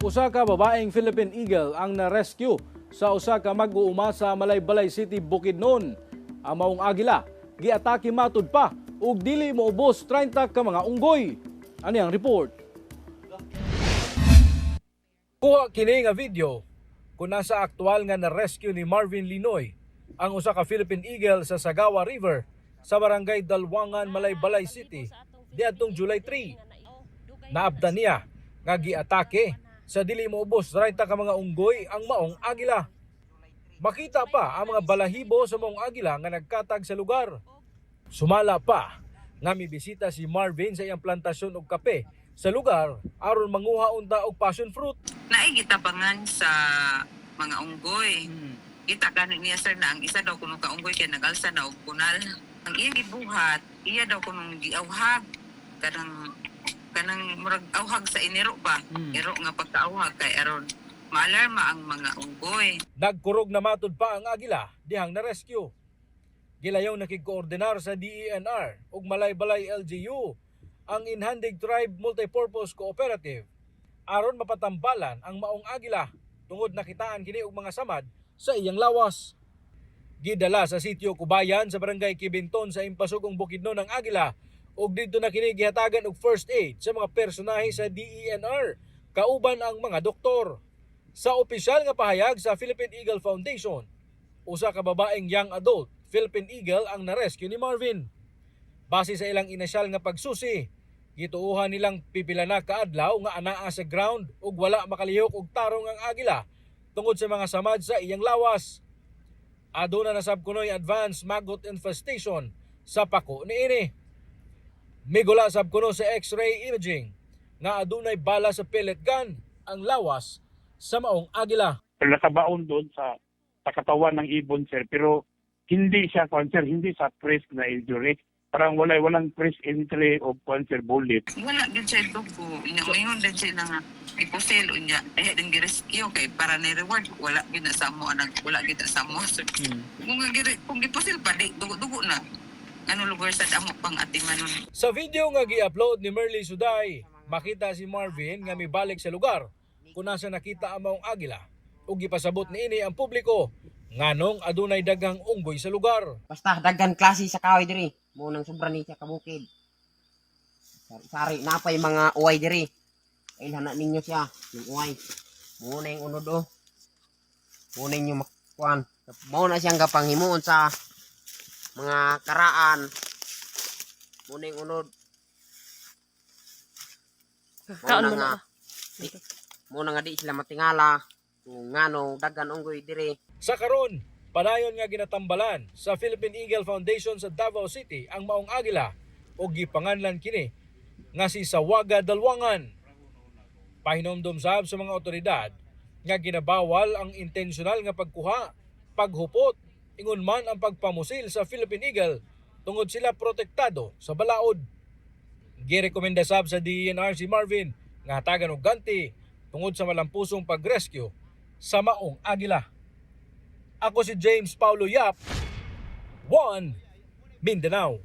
Usa ka babaeng Philippine Eagle ang na-rescue sa usa ka mag-uuma sa Malaybalay City, Bukidnon. Ang maong agila giatake matud pa ug dili moubos 30 ka mga unggoy. Ani ang report. Kuha kini nga video kung nasa aktual nga na-rescue ni Marvin Linoy ang usa ka Philippine Eagle sa Sagawa River sa Barangay Dalwangan, Malaybalay City diadtong July 3. Naabtan niya nga giatake sa dili moubos 30 ka mga unggoy ang maong agila. Makita pa ang mga balahibo sa maong agila nga nagkatag sa lugar. Sumala pa nga mibisita si Marvin sa iyang plantasyon og kape sa lugar aron manguha unta og passion fruit. Naay gitabangan sa mga unggoy. Kita gani niya, sir, na ang isa daw kuno ka unggoy kay nagalsa na og kunal. Ang iya gibuhat, iya daw kunong giawhag kanang kanang murag awhag sa iniro ba. Iro nga pagkaawhag kay aron maalarma ang mga unggoy. Nagkurog na matud pa ang agila dihang na-rescue. Gilayong nakigkoordinar sa DENR ug Malaybalay LGU ang Inhandig Tribe Multipurpose Cooperative aron mapatambalan ang maong agila tungod nakitaan kini og mga samad sa iyang lawas. Gidala sa sitio Kubayan sa Barangay Kibinton sa Impasugong, Bukidnon ang agila ug didto na kini gihatagan og first aid sa mga personahe sa DENR kauban ang mga doktor. Sa opisyal nga pahayag sa Philippine Eagle Foundation, usa ka babaeng young adult Philippine Eagle ang na-rescue ni Marvin. Base sa ilang inisyal nga pagsusi, gituuhan nilang pipila na kaadlaw nga anaa sa ground ug wala makalihok og tarong ang agila tungod sa mga samad sa iyang lawas. Aduna na sab kunoy advanced maggot infestation sa pako niini. Migula sab kuno sa X-ray imaging nga adunay bala sa pellet gun ang lawas sa maong agila. Pero nakabaon doon sa katawan ng ibon, sir, pero hindi siya cancer, hindi sa fresh na injury. Parang walang fresh entry of cancer bullet. Wala gyud siya dugo. Unya moingon din siya nga ipusil, unya ay din gi-rescue kay para ni reward, wala gyud na sa amo nag wala gyud na sa amo, sir. Kung gipusil pa di dugo-dugo na. Ano lugar sa amo pang atimanon. Sa video nga gi-upload ni Merly Suday, makita si Marvin nga mibalik sa lugar kung nasa nakita ang maong agila ug gipasabot niini ang publiko nganong adunay daghang unggoy sa lugar. Basta daghan klase sa kahoy diri. Mo nang sobra ni siya kabukid. Sari-sari na pa yung mga uway diri. Ilhan na ninyo siya, yung uway. Mo na yung unod oh. Mo na yung makuan. Mo na siyang gapanghimuon sa mga karaan. Mo na yung unod. Mo Kaon na mo nga. na. Mo na nga di sila matingala. Kung ngano daghan unggoy diri. Sa karon, padayon nga ginatambalan sa Philippine Eagle Foundation sa Davao City ang maong agila o gipanganlan kini nga si Sawaga Dalwangan. Pahinomdom sab sa mga otoridad nga ginabawal ang intensyonal nga pagkuha, paghupot, ingon man ang pagpamusil sa Philippine Eagle tungod sila protektado sa balaod. Girekomenda sab sa DENR si Marvin nga hatagan og ganti tungod sa malampusong pag-rescue sa maong agila. Ako si James Paulo Yap, 1 Mindanao.